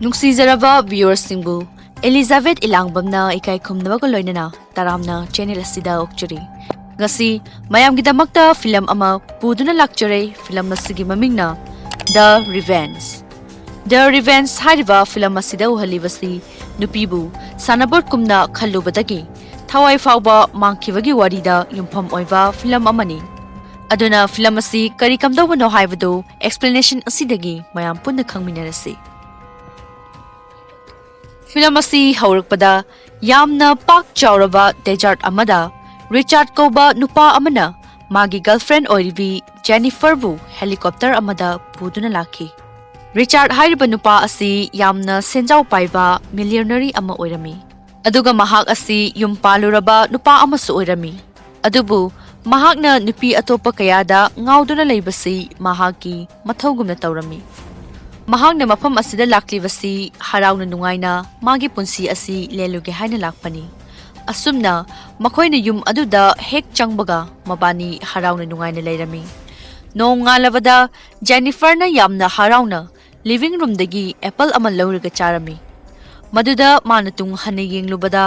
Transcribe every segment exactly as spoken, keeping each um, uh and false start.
ꯅꯨꯡꯁꯤꯖꯔꯕ viewersꯁꯤꯡꯕꯨ Elizabeth ꯏꯂꯥꯡꯕꯝꯅ ꯏꯀꯥꯏ ꯈꯨꯝꯅꯕꯒ ꯂꯣꯏꯅꯅ ꯇꯔꯥꯝꯅ channel ꯑꯁꯤꯗ ꯑꯣꯛꯆꯔꯤ꯫ ꯉꯁꯤ ꯃꯌꯥꯝꯒꯤꯗꯃꯛꯇ film ꯑꯃ ꯄꯨꯗꯨꯅ ꯂꯥꯛꯆꯔꯦ꯫ Film ꯑꯁꯤꯒꯤ ꯃꯃꯤꯡꯅ The Revenge꯫ The Revenge ꯍꯥꯏꯔꯤꯕ film ꯑꯁꯤꯗ ꯎꯍꯜꯂꯤꯕꯁꯤ ꯅꯨꯄꯤꯕꯨ ꯁꯥꯟꯅꯄꯣꯠꯀꯨꯝꯅ ꯈꯜꯂꯨꯕꯗꯒꯤ ꯊꯋꯥꯏ ꯐꯥꯎꯕ ꯃꯥꯡꯈꯤꯕꯒꯤ ꯋꯥꯔꯤꯗ ꯌꯨꯝꯐꯝ ꯑꯣꯏꯕ film ꯑꯃꯅꯤ꯫ ꯑꯗꯨꯅ film ꯑꯁꯤ ꯀꯔꯤ ꯀꯝꯗꯧꯕꯅꯣ ꯍꯥꯏꯕꯗꯨ explanation ꯑꯁꯤꯗꯒꯤ ꯃꯌꯥꯝ ꯄꯨꯟꯅ ꯈꯪꯃꯤꯟꯅꯔꯁꯤ꯫ Film ꯑꯁꯤ ꯍꯧꯔꯛꯄꯗ ꯌꯥꯝꯅ ꯄꯥꯛ ꯆꯥꯎꯔꯕ desert ꯑꯃꯗ ꯔꯤꯆꯥꯔꯗ ꯀꯧꯕ ꯅꯨꯄꯥ ꯑꯃꯅ ꯃꯥꯒꯤ girlfriend ꯑꯣꯏꯔꯤꯕꯤ ꯖꯦꯅꯤꯐꯔꯕꯨ helicopter ꯑꯃꯗ ꯄꯨꯗꯨꯅ ꯂꯥꯛꯈꯤ꯫ ꯔꯤꯆꯥꯔꯗ ꯍꯥꯏꯔꯤꯕ ꯅꯨꯄꯥ ꯑꯁꯤ ꯌꯥꯝꯅ ꯁꯦꯟꯖꯥꯎ ꯄꯥꯏꯕ millionaire ꯑꯃ ꯑꯣꯏꯔꯝꯃꯤ꯫ ꯑꯗꯨꯒ ꯃꯍꯥꯛ ꯑꯁꯤ ꯌꯨꯝ ꯄꯥꯜꯂꯨꯔꯕ ꯅꯨꯄꯥ ꯑꯃꯁꯨ ꯑꯣꯏꯔꯝꯃꯤ꯫ ꯑꯗꯨꯕꯨ ꯃꯍꯥꯛꯅ ꯅꯨꯄꯤ ꯑꯇꯣꯞꯄ ꯀꯌꯥꯗ ꯉꯥꯎꯗꯨꯅ ꯂꯩꯕꯁꯤ ꯃꯍꯥꯛꯀꯤ ꯃꯊꯧꯒꯨꯝꯅ ꯇꯧꯔꯝꯃꯤ꯫ ꯃꯍꯥꯛꯅ ꯃꯐꯝ ꯑꯁꯤꯗ ꯂꯥꯛꯂꯤꯕꯁꯤ ꯍꯔꯥꯎꯅ ꯅꯨꯡꯉꯥꯏꯅ ꯃꯥꯒꯤ ꯄꯨꯟꯁꯤ ꯑꯁꯤ ꯂꯦꯜꯂꯨꯒꯦ ꯍꯥꯏꯅ ꯂꯥꯛꯄꯅꯤ꯫ ꯑꯁꯨꯝꯅ ꯃꯈꯣꯏꯅ ꯌꯨꯝ ꯑꯗꯨꯗ ꯍꯦꯛ ꯆꯪꯕꯒ ꯃꯕꯥꯅꯤ ꯍꯔꯥꯎꯅ ꯅꯨꯡꯉꯥꯏꯅ ꯂꯩꯔꯝꯃꯤ꯫ ꯅꯣꯡꯉꯥꯜꯂꯕꯗ ꯖꯦꯅꯤꯐꯔꯅ ꯌꯥꯝꯅ ꯍꯔꯥꯎꯅ living roomꯗꯒꯤ apple ꯑꯃ ꯂꯧꯔꯒ ꯆꯥꯔꯝꯃꯤ꯫ ꯃꯗꯨꯗ ꯃꯥꯅ ꯇꯨꯡ ꯍꯟꯅ ꯌꯦꯡꯂꯨꯕꯗ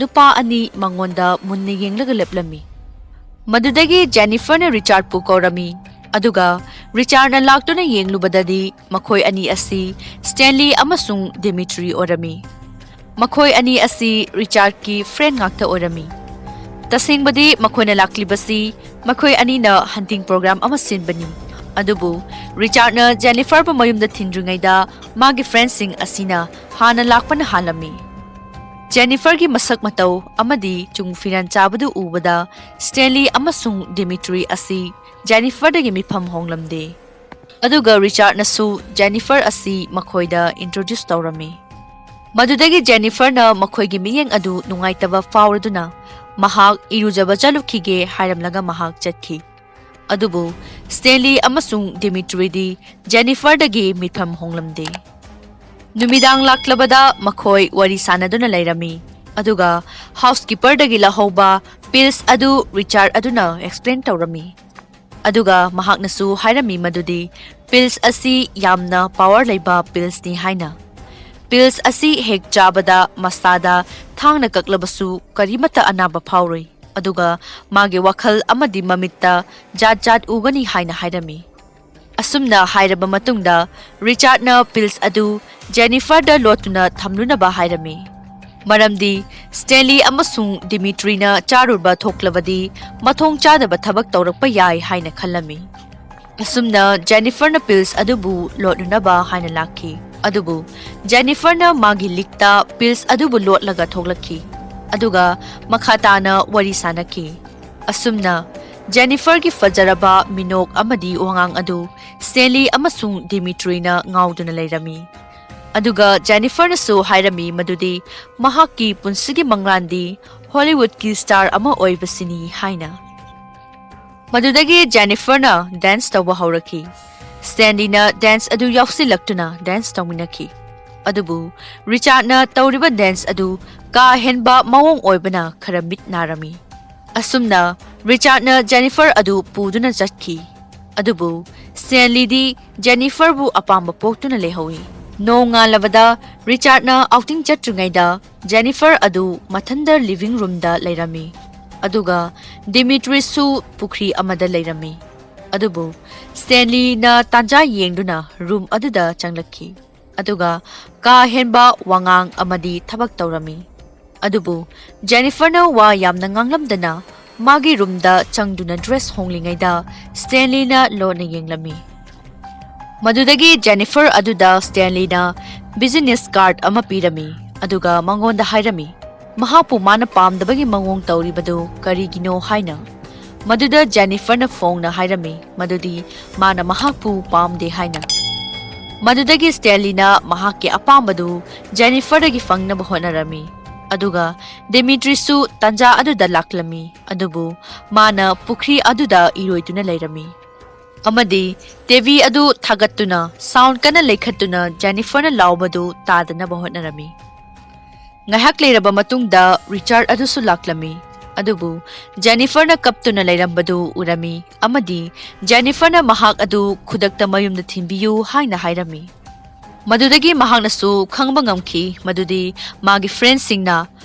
ꯅꯨꯄꯥ ꯑꯅꯤ ꯃꯉꯣꯟꯗ ꯃꯨꯟꯅ ꯌꯦꯡꯂꯒ ꯂꯦꯞꯂꯝꯃꯤ꯫ ꯃꯗꯨꯗꯒꯤ ꯖꯦꯅꯤꯐꯔꯅ ꯔꯤꯆꯥꯔꯗꯄꯨ ꯀꯧꯔꯝꯃꯤ, ꯑꯗꯨꯒ ꯔꯤꯆꯥꯔꯗꯅ ꯂꯥꯛꯇꯨꯅ ꯌꯦꯡꯂꯨꯕꯗꯗꯤ ꯃꯈꯣꯏ ꯑꯅꯤ ꯑꯁꯤ ꯁ꯭ꯇꯦꯟꯂꯤ ꯑꯃꯁꯨꯡ ꯗꯤꯃꯤꯇ꯭ꯔꯤ ꯑꯣꯏꯔꯝꯃꯤ꯫ ꯃꯈꯣꯏ ꯑꯅꯤ ꯑꯁꯤ ꯔꯤꯆꯥꯔꯗꯀꯤ friend ꯉꯥꯛꯇ ꯑꯣꯏꯔꯝꯃꯤ꯫ ꯇꯁꯦꯡꯕꯗꯤ ꯃꯈꯣꯏꯅ ꯂꯥꯛꯂꯤꯕꯁꯤ ꯃꯈꯣꯏ ꯑꯅꯤꯅ hunting program ꯑꯃ ꯁꯤꯟꯕꯅꯤ꯫ ꯑꯗꯨꯕꯨ ꯔꯤꯆꯥꯔꯗꯅ ꯖꯦꯅꯤꯐꯔꯕꯨ ꯃꯌꯨꯝꯗ ꯊꯤꯟꯗ꯭ꯔꯤꯉꯩꯗ ꯃꯥꯒꯤ friendꯁꯤꯡ ꯑꯁꯤꯅ ꯍꯥꯟꯅ ꯂꯥꯛꯄꯅ ꯍꯥꯜꯂꯝꯃꯤ꯫ ꯖꯦꯅꯤꯐꯔꯒꯤ ꯃꯁꯛ ꯃꯇꯧ ꯑꯃꯗꯤ ꯆꯨꯡ ꯐꯤꯔꯥꯟ ꯆꯥꯕꯗꯨ ꯎꯕꯗ ꯁ꯭ꯇꯦꯟꯂꯤ ꯑꯃꯁꯨꯡ ꯗꯤꯃꯤꯇ꯭ꯔꯤ ꯑꯁꯤ ꯖꯦꯅꯤꯐꯔꯗꯒꯤ ꯃꯤꯐꯝ ꯍꯣꯡꯂꯝꯗꯦ꯫ ꯑꯗꯨꯒ ꯔꯤꯆꯥꯔꯗꯅꯁꯨ ꯖꯦꯅꯤꯐꯔ ꯑꯁꯤ ꯃꯈꯣꯏꯗ introduce ꯇꯧꯔꯝꯃꯤ꯫ ꯃꯗꯨꯗꯒꯤ ꯖꯦꯅꯤꯐꯔꯅ ꯃꯈꯣꯏꯒꯤ ꯃꯤꯠꯌꯦꯡ ꯑꯗꯨ ꯅꯨꯡꯉꯥꯏꯇꯕ ꯐꯥꯎꯔꯗꯨꯅ ꯃꯍꯥꯛ ꯏꯔꯨꯖꯕ ꯆꯠꯂꯨꯈꯤꯒꯦ ꯍꯥꯏꯔꯝꯂꯒ ꯃꯍꯥꯛ ꯆꯠꯈꯤ꯫ ꯑꯗꯨꯕꯨ ꯁ꯭ꯇꯦꯟꯂꯤ ꯑꯃꯁꯨꯡ ꯗꯤꯃꯤꯇ꯭ꯔꯤꯗꯤ ꯖꯦꯅꯤꯐꯔꯗꯒꯤ ꯃꯤꯐꯝ ꯍꯣꯡꯂꯝꯗꯦ꯫ ꯅꯨꯃꯤꯗꯥꯡ ꯂꯥꯛꯂꯕꯗ ꯃꯈꯣꯏ ꯋꯥꯔꯤ ꯁꯥꯟꯅꯗꯨꯅ ꯂꯩꯔꯝꯃꯤ꯫ ꯑꯗꯨꯒ housekeeperꯗꯒꯤ ꯂꯧꯍꯧꯕ pills ꯑꯗꯨ ꯔꯤꯆꯥꯔꯗ ꯑꯗꯨꯅ explain ꯇꯧꯔꯝꯃꯤ꯫ ꯑꯗꯨꯒ ꯃꯍꯥꯛꯅꯁꯨ ꯍꯥꯏꯔꯝꯃꯤ ꯃꯗꯨꯗꯤ pills ꯑꯁꯤ ꯌꯥꯝꯅ power ꯂꯩꯕ pillsꯅꯤ ꯍꯥꯏꯅ꯫ "ꯄꯤꯜꯁ ꯑꯁꯤ ꯍꯦꯛ ꯆꯥꯕꯗ ꯃꯁꯥꯗ ꯊꯥꯡꯅ ꯀꯛꯂꯕꯁꯨ ꯀꯔꯤꯃꯠꯇ ꯑꯅꯥꯕ ꯐꯥꯎꯔꯣꯏ, ꯑꯗꯨꯒ ꯃꯥꯒꯤ ꯋꯥꯈꯜ ꯑꯃꯗꯤ ꯃꯃꯤꯠꯇ ꯖꯥꯠ ꯖꯥꯠ ꯎꯒꯅꯤ" ꯍꯥꯏꯅ ꯍꯥꯏꯔꯝꯃꯤ꯫ ꯑꯁꯨꯝꯅ ꯍꯥꯏꯔꯕ ꯃꯇꯨꯡꯗ, ꯔꯤꯆꯥꯔꯗꯅ ꯄꯤꯜꯁ ꯑꯗꯨ ꯖꯦꯅꯤꯐꯔꯗ ꯂꯣꯠꯇꯨꯅ ꯊꯝꯂꯨꯅꯕ ꯍꯥꯏꯔꯝꯃꯤ, ꯃꯔꯝꯗꯤ ꯁ꯭ꯇꯦꯟꯂꯤ ꯑꯃꯁꯨꯡ ꯗꯤꯃꯤꯇ꯭ꯔꯤꯅ ꯆꯥꯔꯨꯕ ꯊꯣꯛꯂꯕꯗꯤ ꯃꯊꯣꯡ ꯆꯥꯗꯕ ꯊꯕꯛ ꯇꯧꯔꯛꯄ ꯌꯥꯏ ꯍꯥꯏꯅ ꯈꯜꯂꯝꯃꯤ꯫ ꯑꯁꯨꯝꯅ ꯖꯦꯅꯤꯐꯔꯅ ꯄꯤꯜꯁ ꯑꯗꯨꯕꯨ ꯂꯣꯠꯂꯨꯅꯕ ꯍꯥꯏꯅ ꯂꯥꯛꯈꯤ꯫ ꯑꯗꯨꯕꯨ ꯖꯦꯅꯤꯐꯔꯅ ꯃꯥꯒꯤ ꯂꯤꯛꯇ ꯄꯤꯜꯁ ꯑꯗꯨꯕꯨ ꯂꯣꯠꯂꯒ ꯊꯣꯛꯂꯛꯈꯤ, ꯑꯗꯨꯒ ꯃꯈꯥ ꯇꯥꯅ ꯋꯥꯔꯤ ꯁꯥꯅꯈꯤ꯫ ꯑꯁꯨꯝꯅ ꯖꯦꯅꯤꯐꯔꯒꯤ ꯐꯖꯔꯕ ꯃꯤꯅꯣꯛ ꯑꯃꯗꯤ ꯋꯥꯉꯥꯡ ꯑꯗꯨ ꯁ꯭ꯇꯦꯟꯂꯤ ꯑꯃꯁꯨꯡ ꯗꯤꯃꯤꯇ꯭ꯔꯤꯅ ꯉꯥꯎꯗꯨꯅ ꯂꯩꯔꯝꯃꯤ꯫ ꯑꯗꯨꯒ ꯖꯦꯅꯤꯐꯔꯅꯁꯨ ꯍꯥꯏꯔꯝꯃꯤ ꯃꯗꯨꯗꯤ ꯃꯍꯥꯛꯀꯤ ꯄꯨꯟꯁꯤꯒꯤ ꯃꯪꯂꯥꯟꯗꯤ ꯍꯣꯂꯤꯋꯨꯗꯀꯤ ꯁ꯭ꯇꯥꯔ ꯑꯃ ꯑꯣꯏꯕꯁꯤꯅꯤ ꯍꯥꯏꯅ꯫ ꯃꯗꯨꯗꯒꯤ ꯖꯦꯅꯤꯐꯔꯅ ꯗꯦꯟꯁ ꯇꯧꯕ ꯍꯧꯔꯛꯈꯤ꯫ ꯁ꯭ꯇꯦꯟꯂꯤꯅ ꯗꯦꯟꯁ ꯑꯗꯨ ꯌꯥꯎꯁꯤꯜꯂꯛꯇꯨꯅ ꯗꯦꯟꯁ ꯇꯧꯃꯤꯟꯅꯈꯤ꯫ ꯑꯗꯨꯕꯨ ꯔꯤꯆꯥꯔꯗꯅ ꯇꯧꯔꯤꯕ ꯗꯦꯟꯁ ꯑꯗꯨ ꯀꯥ ꯍꯦꯟꯕ ꯃꯑꯣꯡ ꯑꯣꯏꯕꯅ ꯈꯔ ꯃꯤꯠ ꯅꯥꯔꯝꯃꯤ꯫ ꯑꯁꯨꯝꯅ ꯔꯤꯆꯥꯔꯗꯅ ꯖꯦꯅꯤꯐꯔ ꯑꯗꯨ ꯄꯨꯗꯨꯅ ꯆꯠꯈꯤ꯫ ꯑꯗꯨꯕꯨ ꯁ꯭ꯇꯦꯟꯂꯤꯗꯤ ꯖꯦꯅꯤꯐꯔꯕꯨ ꯑꯄꯥꯝꯕ ꯄꯣꯛꯇꯨꯅ ꯂꯩꯍꯧꯏ꯫ ꯅꯣꯡꯉꯥꯜꯂꯕꯗ ꯔꯤꯆꯥꯔꯗꯅ ꯑꯥꯎꯇꯤꯡ ꯆꯠꯇ꯭ꯔꯤꯉꯩꯗ ꯖꯦꯅꯤꯐꯔ ꯑꯗꯨ ꯃꯊꯟꯗ ꯂꯤꯚꯤꯡ ꯔꯨꯝꯗ ꯂꯩꯔꯝꯃꯤ, ꯑꯗꯨꯒ ꯗꯤꯃꯤꯇ꯭ꯔꯤꯁꯨ ꯄꯨꯈ꯭ꯔꯤ ꯑꯃꯗ ꯂꯩꯔꯝꯃꯤ꯫ ꯑꯗꯨꯕꯨ ꯁ꯭ꯇꯦꯟꯂꯤꯅ ꯇꯥꯟꯖꯥ ꯌꯦꯡꯗꯨꯅ ꯔꯨꯝ ꯑꯗꯨꯗ ꯆꯪꯂꯛꯈꯤ, ꯑꯗꯨꯒ ꯀꯥ ꯍꯦꯟꯕ ꯋꯥꯉꯥꯡ ꯑꯃꯗꯤ ꯊꯕꯛ ꯇꯧꯔꯝꯃꯤ꯫ ꯑꯗꯨꯕꯨ ꯖꯦꯅꯤꯐꯔꯅ ꯋꯥ ꯌꯥꯝꯅ ꯉꯥꯡꯂꯝꯗꯅ ꯃꯥꯒꯤ ꯔꯨꯝꯗ ꯆꯪꯗꯨꯅ ꯗ꯭ꯔꯦꯁ ꯍꯣꯡꯂꯤꯉꯩꯗ ꯁ꯭ꯇꯦꯟꯂꯤꯅ ꯂꯣꯟꯅ ꯌꯦꯡꯂꯝꯃꯤ꯫ ꯃꯗꯨꯗꯒꯤ ꯖꯦꯅꯤꯐꯔ ꯑꯗꯨꯗ ꯁ꯭ꯇꯦꯟꯂꯤꯅ ꯕꯤꯖꯤꯅꯦꯁ ꯀꯥꯔꯗ ꯑꯃ ꯄꯤꯔꯝꯃꯤ, ꯑꯗꯨꯒ ꯃꯉꯣꯟꯗ ꯍꯥꯏꯔꯝꯃꯤ, ꯃꯍꯥꯛꯄꯨ ꯃꯥꯅ ꯄꯥꯝꯗꯕꯒꯤ ꯃꯑꯣꯡ ꯇꯧꯔꯤꯕꯗꯨ ꯀꯔꯤꯒꯤꯅꯣ ꯍꯥꯏꯅ꯫ ꯃꯗꯨꯗ ꯖꯦꯅꯤꯐꯔꯅ ꯐꯣꯡꯅ ꯍꯥꯏꯔꯝꯃꯤ ꯃꯗꯨꯗꯤ ꯃꯥꯅ ꯃꯍꯥꯛꯄꯨ ꯄꯥꯝꯗꯦ ꯍꯥꯏꯅ꯫ ꯃꯗꯨꯗꯒꯤ ꯁ꯭ꯇꯦꯟꯂꯤꯅ ꯃꯍꯥꯛꯀꯤ ꯑꯄꯥꯝꯕꯗꯨ ꯖꯦꯅꯤꯐꯔꯗꯒꯤ ꯐꯪꯅꯕ ꯍꯣꯠꯅꯔꯝꯃꯤ, ꯑꯗꯨꯒ ꯗꯤꯃꯤꯇ꯭ꯔꯤꯁꯨ ꯇꯥꯟꯖꯥ ꯑꯗꯨꯗ ꯂꯥꯛꯂꯝꯃꯤ, ꯑꯗꯨꯕꯨ ꯃꯥꯅ ꯄꯨꯈ꯭ꯔꯤ ꯑꯗꯨꯗ ꯏꯔꯣꯏꯗꯨꯅ ꯂꯩꯔꯝꯃꯤ꯫ ꯑꯃꯗꯤ ꯇꯤꯚꯤ ꯑꯗꯨ ꯊꯥꯒꯠꯇꯨꯅ ꯁꯥꯎꯟ ꯀꯟꯅ ꯂꯩꯈꯠꯇꯨꯅ ꯖꯦꯅꯤꯐꯔꯅ ꯂꯥꯎꯕꯗꯨ ꯇꯥꯗꯅꯕ ꯍꯣꯠꯅꯔꯝꯃꯤ꯫ ꯉꯥꯏꯍꯥꯛ ꯂꯩꯔꯕ ꯃꯇꯨꯡꯗ ꯔꯤꯆꯥꯔꯗ ꯑꯗꯨꯁꯨ ꯂꯥꯛꯂꯝꯃꯤ, ꯑꯗꯨꯕꯨ ꯖꯦꯅꯤꯐꯔꯅ ꯀꯞꯇꯨꯅ ꯂꯩꯔꯝꯕꯗꯨ ꯎꯔꯝꯃꯤ ꯑꯃꯗꯤ ꯖꯦꯅꯤꯐꯔꯅ ꯃꯍꯥꯛ ꯑꯗꯨ ꯈꯨꯗꯛꯇ ꯃꯌꯨꯝꯗ ꯊꯤꯟꯕꯤꯌꯨ ꯍꯥꯏꯅ ꯍꯥꯏꯔꯝꯃꯤ꯫ ꯃꯗꯨꯗꯒꯤ ꯃꯍꯥꯛꯅꯁꯨ ꯈꯪꯕ ꯉꯝꯈꯤ ꯃꯗꯨꯗꯤ ꯃꯥꯒꯤ ꯐ꯭ꯔꯦꯟꯁꯤꯡꯅ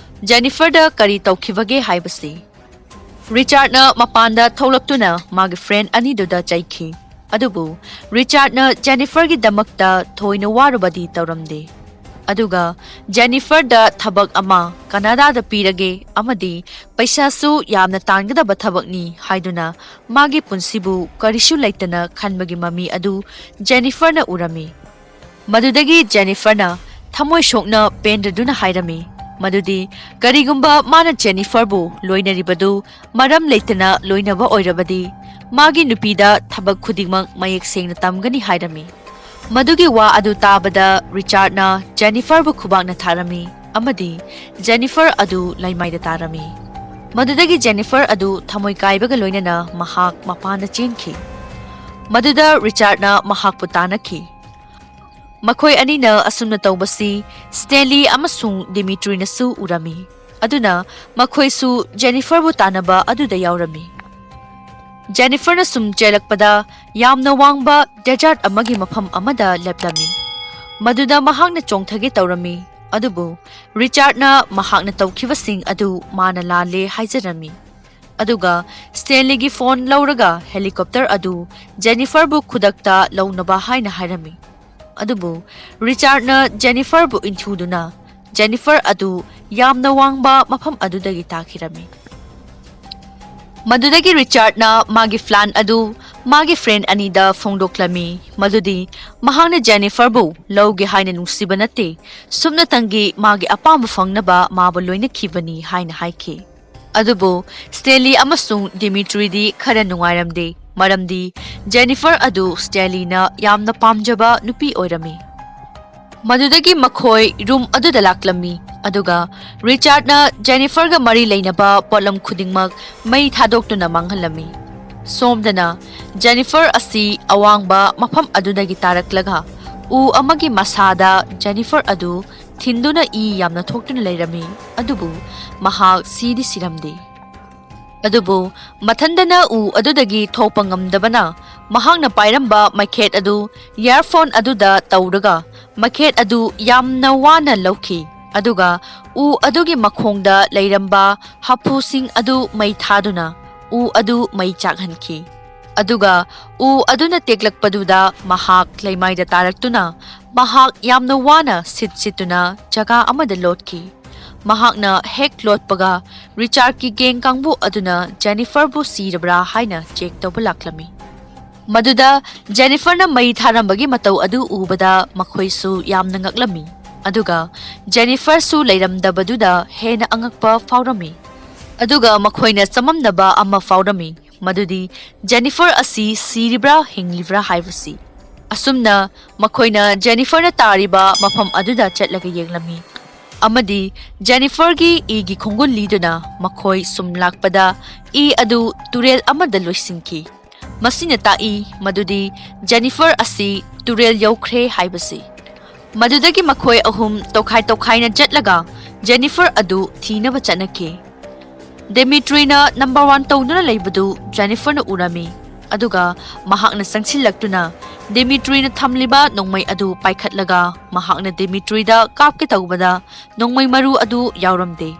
ꯖꯦꯅꯤꯐꯔꯗ ꯀꯔꯤ ꯇꯧꯈꯤꯕꯒꯦ ꯍꯥꯏꯕꯁꯤ꯫ ꯔꯤꯆꯥꯔꯗꯅ ꯃꯄꯥꯟꯗ ꯊꯣꯛꯂꯛꯇꯨꯅ ꯃꯥꯒꯤ ꯐ꯭ꯔꯦꯟ ꯑꯅꯤꯗꯨꯗ ꯆꯩꯈꯤ꯫ ꯑꯗꯨꯕꯨ ꯔꯤꯆꯥꯔꯗꯅ ꯖꯦꯅꯤꯐꯔꯒꯤꯗꯃꯛꯇ ꯊꯣꯏꯅ ꯋꯥꯔꯨꯕꯗꯤ ꯇꯧꯔꯝꯗꯦ꯫ ꯑꯗꯨꯒ ꯖꯦꯅꯤꯐꯔꯗ ꯊꯕꯛ ꯑꯃ ꯀꯅꯥꯗꯥꯗ ꯄꯤꯔꯒꯦ ꯑꯃꯗꯤ ꯄꯩꯁꯥꯁꯨ ꯌꯥꯝꯅ ꯇꯥꯟꯒꯗꯕ ꯊꯕꯛꯅꯤ ꯍꯥꯏꯗꯨꯅ ꯃꯥꯒꯤ ꯄꯨꯟꯁꯤꯕꯨ ꯀꯔꯤꯁꯨ ꯂꯩꯇꯅ ꯈꯟꯕꯒꯤ ꯃꯃꯤ ꯑꯗꯨ ꯖꯦꯅꯤꯐꯔꯅ ꯎꯔꯝꯃꯤ꯫ ꯃꯗꯨꯗꯒꯤ ꯖꯦꯅꯤꯐꯔꯅ ꯊꯃꯣꯏ ꯁꯣꯛꯅ ꯄꯦꯟꯗꯗꯨꯅ ꯍꯥꯏꯔꯝꯃꯤ ꯃꯗꯨꯗꯤ ꯀꯔꯤꯒꯨꯝꯕ ꯃꯥꯅ ꯖꯦꯅꯤꯐꯔꯕꯨ ꯂꯣꯏꯅꯔꯤꯕꯗꯨ ꯃꯔꯝ ꯂꯩꯇꯅ ꯂꯣꯏꯅꯕ ꯑꯣꯏꯔꯕꯗꯤ ꯃꯥꯒꯤ ꯅꯨꯄꯤꯗ ꯊꯕꯛ ꯈꯨꯗꯤꯡꯃꯛ ꯃꯌꯦꯛ ꯁꯦꯡꯅ ꯇꯝꯒꯅꯤ ꯍꯥꯏꯔꯝꯃꯤ꯫ ꯃꯗꯨꯒꯤ ꯋꯥ ꯑꯗꯨ ꯇꯥꯕꯗ ꯔꯤꯆꯥꯔꯗꯅ ꯖꯦꯅꯤꯐꯔꯕꯨ ꯈꯨꯕꯥꯛꯅ ꯊꯥꯔꯝꯃꯤ ꯑꯃꯗꯤ ꯖꯦꯅꯤꯐꯔ ꯑꯗꯨ ꯂꯩꯃꯥꯏꯗ ꯇꯥꯔꯝꯃꯤ꯫ ꯃꯗꯨꯗꯒꯤ ꯖꯦꯅꯤꯐꯔ ꯑꯗꯨ ꯊꯃꯣꯏ ꯀꯥꯏꯕꯒ ꯂꯣꯏꯅꯅ ꯃꯍꯥꯛ ꯃꯄꯥꯟꯗ ꯆꯦꯟꯈꯤ꯫ ꯃꯗꯨꯗ ꯔꯤꯆꯥꯔꯗꯅ ꯃꯍꯥꯛꯄꯨ ꯇꯥꯟꯅꯈꯤ꯫ ꯃꯈꯣꯏ ꯑꯅꯤꯅ ꯑꯁꯨꯝꯅ ꯇꯧꯕꯁꯤ ꯁ꯭ꯇꯦꯟꯂꯤ ꯑꯃꯁꯨꯡ ꯗꯤꯃꯤꯇ꯭ꯔꯤꯅꯁꯨ ꯎꯔꯝꯃꯤ꯫ ꯑꯗꯨꯅ ꯃꯈꯣꯏꯁꯨ ꯖꯦꯅꯤꯐꯔꯕꯨ ꯇꯥꯟꯅꯕ ꯑꯗꯨꯗ ꯌꯥꯎꯔꯝꯃꯤ꯫ ꯖꯦꯅꯤꯐꯔꯅ ꯁꯨꯝ ꯆꯦꯜꯂꯛꯄꯗ ꯌꯥꯝꯅ ꯋꯥꯡꯕ ꯗꯦꯖꯥꯔꯠ ꯑꯃꯒꯤ ꯃꯐꯝ ꯑꯃꯗ ꯂꯦꯞꯂꯝꯃꯤ꯫ ꯃꯗꯨꯗ ꯃꯍꯥꯛꯅ ꯆꯣꯡꯊꯒꯦ ꯇꯧꯔꯝꯃꯤ꯫ ꯑꯗꯨꯕꯨ ꯔꯤꯆꯥꯔꯗꯅ ꯃꯍꯥꯛꯅ ꯇꯧꯈꯤꯕꯁꯤꯡ ꯑꯗꯨ ꯃꯥꯅ ꯂꯥꯜꯂꯦ ꯍꯥꯏꯖꯔꯝꯃꯤ꯫ ꯑꯗꯨꯒ ꯁ꯭ꯇꯦꯟꯂꯤꯒꯤ ꯐꯣꯟ ꯂꯧꯔꯒ ꯍꯦꯂꯤꯀꯣꯞꯇꯔ ꯑꯗꯨ ꯖꯦꯅꯤꯐꯔꯕꯨ ꯈꯨꯗꯛꯇ ꯂꯧꯅꯕ ꯍꯥꯏꯅ ꯍꯥꯏꯔꯝꯃꯤ꯫ ꯑꯗꯨꯕꯨ ꯔꯤꯆꯥꯔꯗꯅ ꯖꯦꯅꯤꯐꯔꯕꯨ ꯏꯟꯊꯨꯗꯨꯅ ꯖꯦꯅꯤꯐꯔ ꯑꯗꯨ ꯌꯥꯝꯅ ꯋꯥꯡꯕ ꯃꯐꯝ ꯑꯗꯨꯗꯒꯤ ꯇꯥꯈꯤꯔꯝꯃꯤ꯫ ꯃꯗꯨꯗꯒꯤ ꯔꯤꯆꯥꯔꯗꯅ ꯃꯥꯒꯤ ꯄ꯭ꯂꯥꯟ ꯑꯗꯨ ꯃꯥꯒꯤ ꯐ꯭ꯔꯦꯟ ꯑꯅꯤꯗ ꯐꯣꯡꯗꯣꯛꯂꯝꯃꯤ ꯃꯗꯨꯗꯤ ꯃꯍꯥꯛꯅ ꯖꯦꯅꯤꯐꯔꯕꯨ ꯂꯧꯒꯦ ꯍꯥꯏꯅ ꯅꯨꯡꯁꯤꯕ ꯅꯠꯇꯦ, ꯁꯨꯞꯅꯇꯪꯒꯤ ꯃꯥꯒꯤ ꯑꯄꯥꯝꯕ ꯐꯪꯅꯕ ꯃꯥꯕꯨ ꯂꯣꯏꯅꯈꯤꯕꯅꯤ ꯍꯥꯏꯅ ꯍꯥꯏꯈꯤ꯫ ꯑꯗꯨꯕꯨ ꯁ꯭ꯇꯦꯟꯂꯤ ꯑꯃꯁꯨꯡ ꯗꯤꯃꯤꯇ꯭ꯔꯤꯗꯤ ꯈꯔ ꯅꯨꯡꯉꯥꯏꯔꯝꯗꯦ ꯃꯔꯝꯗꯤ ꯖꯦꯅꯤꯐꯔ ꯑꯗꯨ ꯁ꯭ꯇꯦꯟꯂꯤꯅ ꯌꯥꯝꯅ ꯄꯥꯝꯖꯕ ꯅꯨꯄꯤ ꯑꯣꯏꯔꯝꯃꯤ꯫ ꯃꯗꯨꯗꯒꯤ ꯃꯈꯣꯏ ꯔꯨꯝ ꯑꯗꯨꯗ ꯂꯥꯛꯂꯝꯃꯤ ꯑꯗꯨꯒ ꯔꯤꯆꯥꯔꯗꯅ ꯖꯦꯅꯤꯐꯔꯒ ꯃꯔꯤ ꯂꯩꯅꯕ ꯄꯣꯠꯂꯝ ꯈꯨꯗꯤꯡꯃꯛ ꯃꯩ ꯊꯥꯗꯣꯛꯇꯨꯅ ꯃꯥꯡꯍꯜꯂꯝꯃꯤ꯫ ꯁꯣꯝꯗꯅ ꯖꯦꯅꯤꯐꯔ ꯑꯁꯤ ꯑꯋꯥꯡꯕ ꯃꯐꯝ ꯑꯗꯨꯗꯒꯤ ꯇꯥꯔꯛꯂꯒ ꯎ ꯑꯃꯒꯤ ꯃꯁꯥꯗ ꯖꯦꯅꯤꯐꯔ ꯑꯗꯨ ꯊꯤꯟꯗꯨꯅ ꯏ ꯌꯥꯝꯅ ꯊꯣꯛꯇꯨꯅ ꯂꯩꯔꯝꯃꯤ꯫ ꯑꯗꯨꯕꯨ ꯃꯍꯥꯛ ꯁꯤꯗꯤ ꯁꯤꯔꯝꯗꯦ꯫ ꯑꯗꯨꯕꯨ ꯃꯊꯟꯗꯅ ꯎ ꯑꯗꯨꯗꯒꯤ ꯊꯣꯛꯄ ꯉꯝꯗꯕꯅ, ꯃꯍꯥꯛꯅ ꯄꯥꯏꯔꯝꯕ ꯃꯩꯈꯦꯠ ꯑꯗꯨ ꯏꯌꯥꯔꯐꯣꯟ ꯑꯗꯨꯗ ꯇꯧꯔꯒ ꯃꯩꯈꯦꯠ ꯑꯗꯨ ꯌꯥꯝꯅ ꯋꯥꯅ ꯂꯧꯈꯤ꯫ ꯑꯗꯨꯒ ꯎ ꯑꯗꯨꯒꯤ ꯃꯈꯣꯡꯗ ꯂꯩꯔꯝꯕ ꯍꯥꯐꯨꯁꯤꯡ ꯑꯗꯨ ꯃꯩ ꯊꯥꯗꯨꯅ ꯎ ꯑꯗꯨ ꯃꯩ ꯆꯥꯛꯍꯟꯈꯤ꯫ ꯑꯗꯨꯒ ꯎ ꯑꯗꯨꯅ ꯇꯦꯛꯂꯛꯄꯗꯨꯗ ꯃꯍꯥꯛ ꯂꯩꯃꯥꯏꯗ ꯇꯥꯔꯛꯇꯨꯅ ꯃꯍꯥꯛ ꯌꯥꯝꯅ ꯋꯥꯅ ꯁꯤꯠ ꯁꯤꯠꯇꯨꯅ ꯖꯒꯥ ꯑꯃꯗ ꯂꯣꯠꯈꯤ꯫ ꯃꯍꯥꯛꯅ ꯍꯦꯛ ꯂꯣꯠꯄꯒ ꯔꯤꯆꯥꯔꯗꯀꯤ ꯒꯦꯡ ꯀꯥꯡꯕꯨ ꯑꯗꯨꯅ ꯖꯦꯅꯤꯐꯔꯕꯨ ꯁꯤꯔꯕ꯭ꯔꯥ ꯍꯥꯏꯅ ꯆꯦꯛ ꯇꯧꯕ ꯂꯥꯛꯂꯝꯃꯤ꯫ ꯃꯗꯨꯗ ꯖꯦꯅꯤꯐꯔꯅ ꯃꯩ ꯊꯥꯔꯝꯕꯒꯤ ꯃꯇꯧ ꯑꯗꯨ ꯎꯕꯗ ꯃꯈꯣꯏꯁꯨ ꯌꯥꯝꯅ ꯉꯛꯂꯝꯃꯤ꯫ ꯑꯗꯨꯒ ꯖꯦꯅꯤꯐꯔꯁꯨ ꯂꯩꯔꯝꯗꯕꯗꯨꯗ ꯍꯦꯟꯅ ꯑꯉꯛꯄ ꯐꯥꯎꯔꯝꯃꯤ꯫ ꯑꯗꯨꯒ ꯃꯈꯣꯏꯅ ꯆꯃꯝꯅꯕ ꯑꯃ ꯐꯥꯎꯔꯝꯃꯤ, ꯃꯗꯨꯗꯤ ꯖꯦꯅꯤꯐꯔ ꯑꯁꯤ ꯁꯤꯔꯤꯕ꯭ꯔꯥ ꯍꯤꯡꯂꯤꯕ꯭ꯔꯥ ꯍꯥꯏꯕꯁꯤ꯫ ꯑꯁꯨꯝꯅ ꯃꯈꯣꯏꯅ ꯖꯦꯅꯤꯐꯔꯅ ꯇꯥꯔꯤꯕ ꯃꯐꯝ ꯑꯗꯨꯗ ꯆꯠꯂꯒ ꯌꯦꯡꯂꯝꯃꯤ꯫ ꯑꯃꯗꯤ ꯖꯦꯅꯤꯐꯔꯒꯤ ꯏꯒꯤ ꯈꯣꯡꯒꯨꯜ ꯂꯤꯗꯨꯅ ꯃꯈꯣꯏ ꯁꯨꯝ ꯂꯥꯛꯄꯗ ꯏ ꯑꯗꯨ ꯇꯨꯔꯦꯜ ꯑꯃꯗ ꯂꯣꯏꯁꯤꯟꯈꯤ꯫ ꯃꯁꯤꯅ ꯇꯥꯛꯏ ꯃꯗꯨꯗꯤ ꯖꯦꯅꯤꯐꯔ ꯑꯁꯤ ꯇꯨꯔꯦꯜ ꯌꯧꯈ꯭ꯔꯦ ꯍꯥꯏꯕꯁꯤ꯫ ꯃꯗꯨꯗꯒꯤ ꯃꯈꯣꯏ ꯑꯍꯨꯝ ꯇꯣꯈꯥꯏ ꯇꯣꯈꯥꯏꯅ ꯆꯠꯂꯒ ꯖꯦꯅꯤꯐꯔ ꯑꯗꯨ ꯊꯤꯅꯕ ꯆꯠꯅꯈꯤ꯫ ꯗꯦꯃꯤꯇ꯭ꯔꯤꯅ ꯅꯝꯕꯔ ꯋꯥꯟ ꯇꯧꯗꯨꯅ ꯂꯩꯕꯗꯨ ꯖꯦꯅꯤꯐꯔꯅ ꯎꯔꯝꯃꯤ꯫ ꯑꯗꯨꯒ ꯃꯍꯥꯛꯅ ꯆꯪꯁꯤꯜꯂꯛꯇꯨꯅ ꯗꯦꯃꯤꯇ꯭ꯔꯤꯅ ꯊꯝꯂꯤꯕ ꯅꯣꯡꯃꯩ ꯑꯗꯨ ꯄꯥꯏꯈꯠꯂꯒ ꯃꯍꯥꯛꯅ ꯗꯦꯃꯤꯇ꯭ꯔꯤꯗ ꯀꯥꯞꯀꯦ ꯇꯧꯕꯗ ꯅꯣꯡꯃꯩ ꯃꯔꯨ ꯑꯗꯨ ꯌꯥꯎꯔꯝꯗꯦ꯫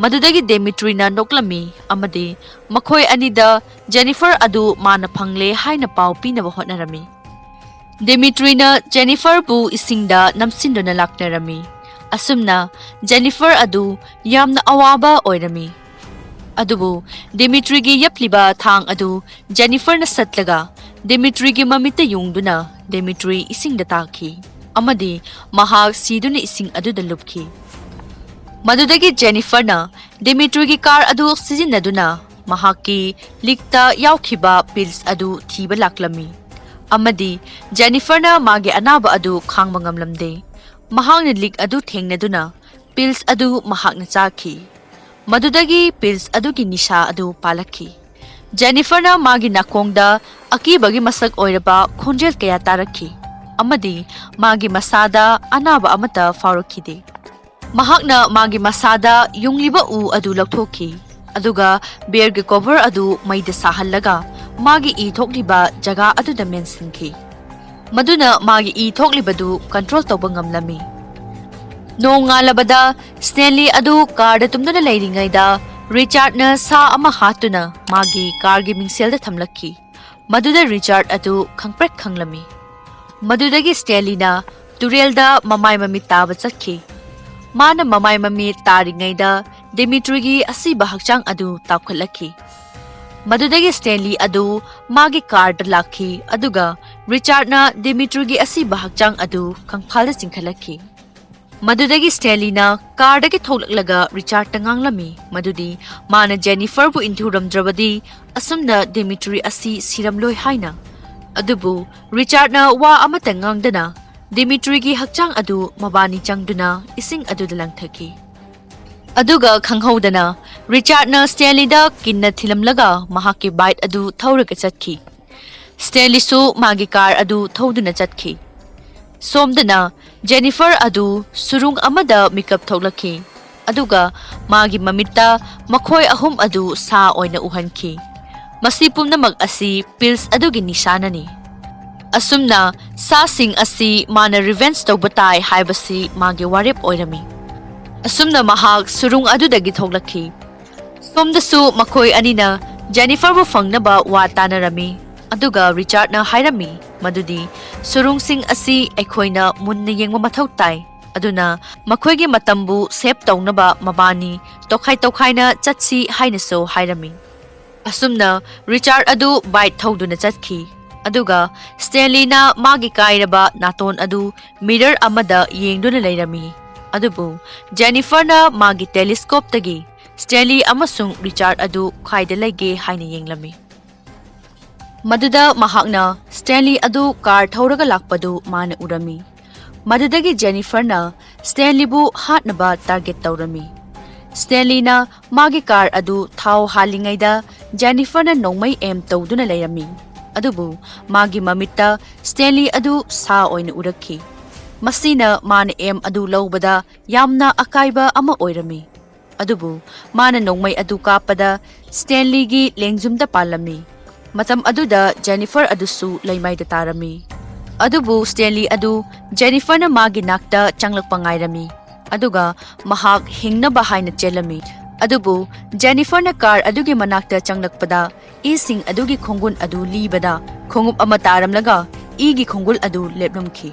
ꯃꯗꯨꯗꯒꯤ ꯗꯦꯃꯤꯇ꯭ꯔꯤꯅ ꯅꯣꯛꯂꯝꯃꯤ ꯑꯃꯗꯤ ꯃꯈꯣꯏ ꯑꯅꯤꯗ ꯖꯦꯅꯤꯐꯔ ꯑꯗꯨ ꯃꯥꯅ ꯐꯪꯂꯦ ꯍꯥꯏꯅ ꯄꯥꯎ ꯄꯤꯅꯕ ꯍꯣꯠꯅꯔꯝꯃꯤ꯫ ꯗꯦꯃꯤꯇ꯭ꯔꯤꯅ ꯖꯦꯅꯤꯐꯔꯕꯨ ꯏꯁꯤꯡꯗ ꯅꯝꯁꯤꯟꯗꯨꯅ ꯂꯥꯛꯅꯔꯝꯃꯤ꯫ ꯑꯁꯨꯝꯅ ꯖꯦꯅꯤꯐꯔ ꯑꯗꯨ ꯌꯥꯝꯅ ꯑꯋꯥꯕ ꯑꯣꯏꯔꯝꯃꯤ꯫ ꯑꯗꯨꯕꯨ ꯗꯦꯃꯤꯇ꯭ꯔꯤꯒꯤ ꯌꯞꯂꯤꯕ ꯊꯥꯡ ꯑꯗꯨ ꯖꯦꯅꯤꯐꯔꯅ ꯁꯠꯂꯒ ꯗꯦꯃꯤꯇ꯭ꯔꯤꯒꯤ ꯃꯃꯤꯠꯇ ꯌꯨꯡꯗꯨꯅ ꯗꯦꯃꯤꯇ꯭ꯔꯤ ꯏꯁꯤꯡꯗ ꯇꯥꯈꯤ ꯑꯃꯗꯤ ꯃꯍꯥꯛ ꯁꯤꯗꯨꯅ ꯏꯁꯤꯡ ꯑꯗꯨꯗ ꯂꯨꯞꯈꯤ꯫ ꯃꯗꯨꯗꯒꯤ ꯖꯦꯅꯤꯐꯔꯅ ꯗꯦꯃꯤꯇ꯭ꯔꯤꯒꯤ ꯀꯥꯔ ꯑꯗꯨ ꯁꯤꯖꯤꯟꯅꯗꯨꯅ ꯃꯍꯥꯛꯀꯤ ꯂꯤꯛꯇ ꯌꯥꯎꯈꯤꯕ ꯄꯤꯜꯁ ꯑꯗꯨ ꯊꯤꯕ ꯂꯥꯛꯂꯝꯃꯤ ꯑꯃꯗꯤ ꯖꯦꯅꯤꯐꯔꯅ ꯃꯥꯒꯤ ꯑꯅꯥꯕ ꯑꯗꯨ ꯈꯥꯡꯕ ꯉꯝꯂꯝꯗꯦ꯫ ꯃꯍꯥꯛꯅ ꯂꯤꯛ ꯑꯗꯨ ꯊꯦꯡꯅꯗꯨꯅ ꯄꯤꯜꯁ ꯑꯗꯨ ꯃꯍꯥꯛꯅ ꯆꯥꯈꯤ꯫ ꯃꯗꯨꯗꯒꯤ ꯄꯤꯜꯁ ꯑꯗꯨꯒꯤ ꯅꯤꯁꯥ ꯑꯗꯨ ꯄꯥꯂꯛꯈꯤ꯫ ꯖꯦꯅꯤꯐꯔꯅ ꯃꯥꯒꯤ ꯅꯥꯀꯣꯡꯗ ꯑꯀꯤꯕꯒꯤ ꯃꯁꯛ ꯑꯣꯏꯔꯕ ꯈꯣꯟꯖꯦꯜ ꯀꯌꯥ ꯇꯥꯔꯛꯈꯤ ꯑꯃꯗꯤ ꯃꯥꯒꯤ ꯃꯁꯥꯗ ꯑꯅꯥꯕ ꯑꯃꯠꯇ ꯐꯥꯎꯔꯛꯈꯤꯗꯦ꯫ ꯃꯍꯥꯛꯅ ꯃꯥꯒꯤ ꯃꯁꯥꯗ ꯌꯨꯡꯂꯤꯕ ꯎ ꯑꯗꯨ ꯂꯧꯊꯣꯛꯈꯤ꯫ ꯑꯗꯨꯒ ꯕꯤꯌꯔꯒꯤ ꯀꯣꯚꯔ ꯑꯗꯨ ꯃꯩꯗ ꯁꯥꯍꯜꯂꯒ ꯃꯥꯒꯤ ꯏ ꯊꯣꯛꯂꯤꯕ ꯖꯒꯥ ꯑꯗꯨꯗ ꯃꯦꯟꯁꯤꯟꯈꯤ꯫ ꯃꯗꯨꯅ ꯃꯥꯒꯤ ꯏ ꯊꯣꯛꯂꯤꯕꯗꯨ ꯀꯟꯇ꯭ꯔꯣꯜ ꯇꯧꯕ ꯉꯝꯂꯝꯃꯤ꯫ ꯅꯣꯡꯉꯥꯜꯂꯕꯗ ꯁ꯭ꯇꯦꯟꯂꯤ ꯑꯗꯨ ꯀꯥꯔꯗ ꯇꯨꯝꯗꯨꯅ ꯂꯩꯔꯤꯉꯩꯗ ꯔꯤꯆꯥꯔꯗꯅ ꯁꯥ ꯑꯃ ꯍꯥꯠꯇꯨꯅ ꯃꯥꯒꯤ ꯀꯥꯔꯒꯤ ꯃꯤꯡꯁꯦꯜꯗ ꯊꯝꯂꯛꯈꯤ꯫ ꯃꯗꯨꯗ ꯔꯤꯆꯥꯔꯗ ꯑꯗꯨ ꯈꯪꯄ꯭ꯔꯦꯛ ꯈꯪꯂꯝꯃꯤ꯫ ꯃꯗꯨꯗꯒꯤ ꯁ꯭ꯇꯦꯟꯂꯤꯅ ꯇꯨꯔꯦꯜꯗ ꯃꯃꯥꯏ ꯃꯃꯤꯠ ꯇꯥꯕ ꯆꯠꯈꯤ꯫ ꯃꯥꯅ ꯃꯃꯥꯏ ꯃꯃꯤꯠ ꯇꯥꯔꯤꯉꯩꯗ ꯗꯤꯃꯤꯇ꯭ꯔꯤꯒꯤ ꯑꯁꯤꯕ ꯍꯛꯆꯥꯡ ꯑꯗꯨ ꯇꯥꯎꯈꯠꯂꯛꯈꯤ꯫ ꯃꯗꯨꯗꯒꯤ ꯁ꯭ꯇꯦꯟꯂꯤ ꯑꯗꯨ ꯃꯥꯒꯤ ꯀꯥꯔꯗ ꯂꯥꯛꯈꯤ, ꯑꯗꯨꯒ ꯔꯤꯆꯥꯔꯗꯅ ꯗꯤꯃꯤꯇ꯭ꯔꯤꯒꯤ ꯑꯁꯤꯕ ꯍꯛꯆꯥꯡ ꯑꯗꯨ ꯀꯪꯐꯥꯜꯗ ꯆꯤꯡꯈꯠꯂꯛꯈꯤ꯫ ꯃꯗꯨꯗꯒꯤ ꯁ꯭ꯇꯦꯟꯂꯤꯅ ꯀꯥꯔꯗꯒꯤ ꯊꯣꯛꯂꯛꯂꯒ ꯔꯤꯆꯥꯔꯗꯇ ꯉꯥꯡꯂꯝꯃꯤ ꯃꯗꯨꯗꯤ ꯃꯥꯅ ꯖꯦꯅꯤꯐꯔꯕꯨ ꯏꯟꯊꯨꯔꯝꯗ꯭ꯔꯕꯗꯤ ꯑꯁꯨꯝꯅ ꯗꯤꯃꯤꯇ꯭ꯔꯤ ꯑꯁꯤ ꯁꯤꯔꯝꯂꯣꯏ ꯍꯥꯏꯅ꯫ ꯑꯗꯨꯕꯨ ꯔꯤꯆꯥꯔꯗꯅ ꯋꯥ ꯑꯃꯠꯇ ꯉꯥꯡꯗꯅ ꯗꯤꯃꯤꯇ꯭ꯔꯤꯒꯤ ꯍꯛꯆꯥꯡ ꯑꯗꯨ ꯃꯕꯥꯅꯤ ꯆꯪꯗꯨꯅ ꯏꯁꯤꯡ ꯑꯗꯨꯗ ꯂꯪꯊꯈꯤ꯫ ꯑꯗꯨꯒ ꯈꯪꯍꯧꯗꯅ ꯔꯤꯆꯥꯔꯗꯅ ꯁ꯭ꯇꯦꯟꯂꯤꯗ ꯀꯤꯟꯅ ꯊꯤꯜꯂꯝꯂꯒ ꯃꯍꯥꯛꯀꯤ ꯕꯥꯏꯛ ꯑꯗꯨ ꯊꯧꯔꯒ ꯆꯠꯈꯤ꯫ ꯁ꯭ꯇꯦꯟꯂꯤꯁꯨ ꯃꯥꯒꯤ ꯀꯥꯔ ꯑꯗꯨ ꯊꯧꯗꯨꯅ ꯆꯠꯈꯤ꯫ ꯁꯣꯝꯗꯅ ꯖꯦꯅꯤꯐꯔ ꯑꯗꯨ ꯁꯨꯔꯨꯡ ꯑꯃꯗ ꯃꯤꯀꯞ ꯊꯣꯛꯂꯛꯈꯤ, ꯑꯗꯨꯒ ꯃꯥꯒꯤ ꯃꯃꯤꯠꯇ ꯃꯈꯣꯏ ꯑꯍꯨꯝ ꯑꯗꯨ ꯁꯥ ꯑꯣꯏꯅ ꯎꯍꯟꯈꯤ꯫ ꯃꯁꯤ ꯄꯨꯝꯅꯃꯛ ꯑꯁꯤ ꯄꯤꯜꯁ ꯑꯗꯨꯒꯤ ꯅꯤꯁꯥꯅꯅꯤ꯫ ꯑꯁꯨꯝꯅ ꯁꯥꯁꯤꯡ ꯑꯁꯤ ꯃꯥꯅ ꯔꯤꯚꯦꯟꯖ ꯇꯧꯕ ꯇꯥꯏ ꯍꯥꯏꯕꯁꯤ ꯃꯥꯒꯤ ꯋꯥꯔꯦꯞ ꯑꯣꯏꯔꯝꯃꯤ꯫ ꯑꯁꯨꯝꯅ ꯃꯍꯥꯛ ꯁꯨꯔꯨꯡ ꯑꯗꯨꯗꯒꯤ ꯊꯣꯛꯂꯛꯈꯤ꯫ ꯁꯣꯝꯗꯁꯨ ꯃꯈꯣꯏ ꯑꯅꯤꯅ ꯖꯦꯅꯤꯐꯔꯕꯨ ꯐꯪꯅꯕ ꯋꯥ ꯇꯥꯅꯔꯝꯃꯤ, ꯑꯗꯨꯒ ꯔꯤꯆꯥꯔꯗꯅ ꯍꯥꯏꯔꯝꯃꯤ ꯃꯗꯨꯗꯤ ꯁꯨꯔꯨꯡꯁꯤꯡ ꯑꯁꯤ ꯑꯩꯈꯣꯏꯅ ꯃꯨꯟꯅ ꯌꯦꯡꯕ ꯃꯊꯧ ꯇꯥꯏ, ꯑꯗꯨꯅ ꯃꯈꯣꯏꯒꯤ ꯃꯇꯝꯕꯨ ꯁꯦꯚ ꯇꯧꯅꯕ ꯃꯕꯥꯅꯤ ꯇꯣꯈꯥꯏ ꯇꯣꯈꯥꯏꯅ ꯆꯠꯁꯤ ꯍꯥꯏꯅꯁꯨ ꯍꯥꯏꯔꯝꯃꯤ꯫ ꯑꯁꯨꯝꯅ ꯔꯤꯆꯥꯔꯗ ꯑꯗꯨ ꯕꯥꯏꯛ ꯊꯧꯗꯨꯅ ꯆꯠꯈꯤ, ꯑꯗꯨꯒ ꯁ꯭ꯇꯦꯟꯂꯤꯅ ꯃꯥꯒꯤ ꯀꯥꯏꯔꯕ ꯅꯥꯇꯣꯟ ꯑꯗꯨ ꯃꯤꯔꯔ ꯑꯃꯗ ꯌꯦꯡꯗꯨꯅ ꯂꯩꯔꯝꯃꯤ꯫ ꯑꯗꯨꯕꯨ ꯖꯦꯅꯤꯐꯔꯅ ꯃꯥꯒꯤ ꯇꯦꯂꯤꯁꯀꯣꯞꯇꯒꯤ ꯁ꯭ꯇꯦꯟꯂꯤ ꯑꯃꯁꯨꯡ ꯔꯤꯆꯥꯔꯗ ꯑꯗꯨ ꯀꯥꯏꯗ ꯂꯩꯒꯦ ꯍꯥꯏꯅ ꯌꯦꯡꯂꯝꯃꯤ꯫ ꯃꯗꯨꯗ ꯃꯍꯥꯛꯅ ꯁ꯭ꯇꯦꯟꯂꯤ ꯑꯗꯨ ꯀꯥꯔ ꯊꯧꯔꯒ ꯂꯥꯛꯄꯗꯨ ꯃꯥꯅ ꯎꯔꯝꯃꯤ꯫ ꯃꯗꯨꯗꯒꯤ ꯖꯦꯅꯤꯐꯔꯅ ꯁ꯭ꯇꯦꯟꯂꯤꯕꯨ ꯍꯥꯠꯅꯕ ꯇꯥꯔꯒꯦꯠ ꯇꯧꯔꯝꯃꯤ꯫ ꯁ꯭ꯇꯦꯟꯂꯤꯅ ꯃꯥꯒꯤ ꯀꯥꯔ ꯑꯗꯨ ꯊꯥꯎ ꯍꯥꯜꯂꯤꯉꯩꯗ ꯖꯦꯅꯤꯐꯔꯅ ꯅꯣꯡꯃꯩ ꯑꯦꯝ ꯇꯧꯗꯨꯅ ꯂꯩꯔꯝꯃꯤ, ꯑꯗꯨꯕꯨ ꯃꯥꯒꯤ ꯃꯃꯤꯠꯇ ꯁ꯭ꯇꯦꯟꯂꯤ ꯑꯗꯨ ꯁꯥ ꯑꯣꯏꯅ ꯎꯔꯛꯈꯤ꯫ ꯃꯁꯤꯅ ꯃꯥꯅ ꯑꯦꯝ ꯑꯗꯨ ꯂꯧꯕꯗ ꯌꯥꯝꯅ ꯑꯀꯥꯏꯕ ꯑꯃ ꯑꯣꯏꯔꯝꯃꯤ꯫ ꯑꯗꯨꯕꯨ ꯃꯥꯅ ꯅꯣꯡꯃꯩ ꯑꯗꯨ ꯀꯥꯞꯄꯗ ꯁ꯭ꯇꯦꯟꯂꯤꯒꯤ ꯂꯦꯡꯖꯨꯝꯗ ꯄꯥꯜꯂꯝꯃꯤ꯫ ꯃꯇꯝ ꯑꯗꯨꯗ ꯖꯦꯅꯤꯐꯔ ꯑꯗꯨꯁꯨ ꯂꯩꯃꯥꯏꯗ ꯇꯥꯔꯝꯃꯤ꯫ ꯑꯗꯨꯕꯨ ꯁ꯭ꯇꯦꯟꯂꯤ ꯑꯗꯨ ꯖꯦꯅꯤꯐꯔꯅ ꯃꯥꯒꯤ ꯅꯥꯛꯇ ꯆꯪꯂꯛꯄ ꯉꯥꯏꯔꯝꯃꯤ, ꯑꯗꯨꯒ ꯃꯍꯥꯛ ꯍꯤꯡꯅꯕ ꯍꯥꯏꯅ ꯆꯦꯜꯂꯝꯃꯤ꯫ ꯑꯗꯨꯕꯨ ꯖꯦꯅꯤꯐꯔꯅ ꯀꯥꯔ ꯑꯗꯨꯒꯤ ꯃꯅꯥꯛꯇ ꯆꯪꯂꯛꯄꯗ ꯏꯁꯤꯡ ꯑꯗꯨꯒꯤ ꯈꯣꯡꯒꯨꯟ ꯑꯗꯨ ꯂꯤꯕꯗ ꯈꯣꯡꯎꯞ ꯑꯃ ꯇꯥꯔꯝꯂꯒ ꯏꯒꯤ ꯈꯣꯡꯒꯨꯜ ꯑꯗꯨ ꯂꯦꯞꯂꯝꯈꯤ꯫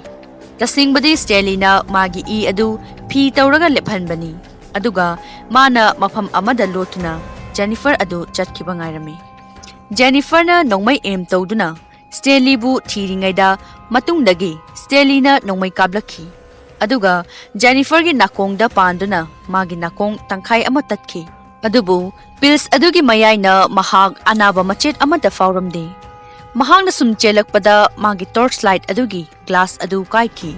ꯇꯁꯦꯡꯕꯗꯤ ꯁ꯭ꯇꯦꯟꯂꯤꯅ ꯃꯥꯒꯤ ꯏ ꯑꯗꯨ ꯐꯤ ꯇꯧꯔꯒ ꯂꯦꯞꯍꯟꯕꯅꯤ, ꯑꯗꯨꯒ ꯃꯥꯅ ꯃꯐꯝ ꯑꯃꯗ ꯂꯣꯠꯇꯨꯅ ꯖꯦꯅꯤꯐꯔ ꯑꯗꯨ ꯆꯠꯈꯤꯕ ꯉꯥꯏꯔꯝꯃꯤ꯫ ꯖꯦꯅꯤꯐꯔꯅ ꯅꯣꯡꯃꯩ ꯑꯦꯝ ꯇꯧꯗꯨꯅ ꯁ꯭ꯇꯦꯟꯂꯤꯕꯨ ꯊꯤꯔꯤꯉꯩꯗ ꯃꯇꯨꯡꯗꯒꯤ ꯁ꯭ꯇꯦꯟꯂꯤꯅ ꯅꯣꯡꯃꯩ ꯀꯥꯞꯂꯛꯈꯤ, ꯑꯗꯨꯒ ꯖꯦꯅꯤꯐꯔꯒꯤ ꯅꯥꯀꯣꯡꯗ ꯄꯥꯟꯗꯨꯅ ꯃꯥꯒꯤ ꯅꯥꯀꯣꯡ ꯇꯪꯈꯥꯏ ꯑꯃ ꯇꯠꯈꯤ꯫ ꯑꯗꯨꯕꯨ ꯄꯤꯜꯁ ꯑꯗꯨꯒꯤ ꯃꯌꯥꯏꯅ ꯃꯍꯥꯛ ꯑꯅꯥꯕ ꯃꯆꯦꯠ ꯑꯃꯠꯇ ꯐꯥꯎꯔꯝꯗꯦ꯫ ꯃꯍꯥꯛꯅ ꯁꯨꯝ ꯆꯦꯜꯂꯛꯄꯗ ꯃꯥꯒꯤ ꯇꯣꯔꯆ ꯂꯥꯏꯠ ꯑꯗꯨꯒꯤ ꯒ꯭ꯂꯥꯁ ꯑꯗꯨ ꯀꯥꯏꯈꯤ,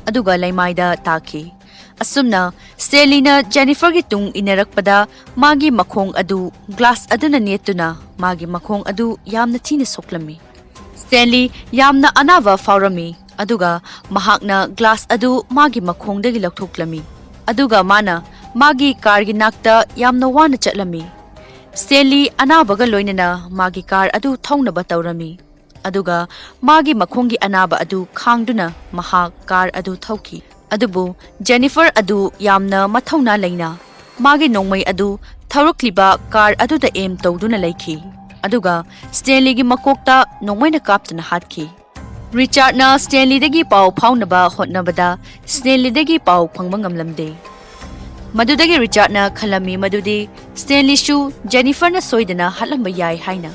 ꯑꯗꯨꯒ ꯂꯩꯃꯥꯏꯗ ꯇꯥꯈꯤ꯫ ꯑꯁꯨꯝꯅ ꯁ꯭ꯇꯦꯟꯂꯤꯅ ꯖꯦꯅꯤꯐꯔꯒꯤ ꯇꯨꯡ ꯏꯟꯅꯔꯛꯄꯗ ꯃꯥꯒꯤ ꯃꯈꯣꯡ ꯑꯗꯨ ꯒ꯭ꯂꯥꯁ ꯑꯗꯨꯅ ꯅꯦꯠꯇꯨꯅ ꯃꯥꯒꯤ ꯃꯈꯣꯡ ꯑꯗꯨ ꯌꯥꯝꯅ ꯊꯤꯅ ꯁꯣꯛꯂꯝꯃꯤ꯫ ꯁ꯭ꯇꯦꯟꯂꯤ ꯌꯥꯝꯅ ꯑꯅꯥꯕ ꯐꯥꯎꯔꯝꯃꯤ, ꯑꯗꯨꯒ ꯃꯍꯥꯛꯅ ꯒ꯭ꯂꯥꯁ ꯑꯗꯨ ꯃꯥꯒꯤ ꯃꯈꯣꯡꯗꯒꯤ ꯂꯧꯊꯣꯛꯂꯝꯃꯤ, ꯑꯗꯨꯒ ꯃꯥꯅ ꯃꯥꯒꯤ ꯀꯥꯔꯒꯤ ꯅꯥꯛꯇ ꯌꯥꯝꯅ ꯋꯥꯅ ꯆꯠꯂꯝꯃꯤ꯫ ꯁ꯭ꯇꯦꯟꯂꯤ ꯑꯅꯥꯕꯒ ꯂꯣꯏꯅꯅ ꯃꯥꯒꯤ ꯀꯥꯔ ꯑꯗꯨ ꯊꯧꯅꯕ ꯇꯧꯔꯝꯃꯤ, ꯑꯗꯨꯒ ꯃꯥꯒꯤ ꯃꯈꯣꯡꯒꯤ ꯑꯅꯥꯕ ꯑꯗꯨ ꯈꯥꯡꯗꯨꯅ ꯃꯍꯥꯛ ꯀꯥꯔ ꯑꯗꯨ ꯊꯧꯈꯤ꯫ ꯑꯗꯨꯕꯨ ꯖꯦꯅꯤꯐꯔ ꯑꯗꯨ ꯌꯥꯝꯅ ꯃꯊꯧꯅꯥ ꯂꯩꯅ ꯃꯥꯒꯤ ꯅꯣꯡꯃꯩ ꯑꯗꯨ ꯊꯧꯔꯛꯂꯤꯕ ꯀꯥꯔ ꯑꯗꯨꯗ ꯑꯦꯝ ꯇꯧꯗꯨꯅ ꯂꯩꯈꯤ, ꯑꯗꯨꯒ ꯁ꯭ꯇꯦꯟꯂꯤꯒꯤ ꯃꯀꯣꯛꯇ ꯅꯣꯡꯃꯩꯅ ꯀꯥꯞꯇꯨꯅ ꯍꯥꯠꯈꯤ꯫ ꯔꯤꯆꯥꯔꯗꯅ ꯁ꯭ꯇꯦꯟꯂꯤꯗꯒꯤ ꯄꯥꯎ ꯐꯥꯎꯅꯕ ꯍꯣꯠꯅꯕꯗ ꯁ꯭ꯇꯦꯟꯂꯤꯗꯒꯤ ꯄꯥꯎ ꯐꯪꯕ ꯉꯝꯂꯝꯗꯦ꯫ ꯃꯗꯨꯗꯒꯤ ꯔꯤꯆꯥꯔꯗꯅ ꯈꯜꯂꯝꯃꯤ ꯃꯗꯨꯗꯤ ꯁ꯭ꯇꯦꯟꯂꯤꯁꯨ ꯖꯦꯅꯤꯐꯔꯅ ꯁꯣꯏꯗꯅ ꯍꯥꯠꯂꯝꯕ ꯌꯥꯏ ꯍꯥꯏꯅ꯫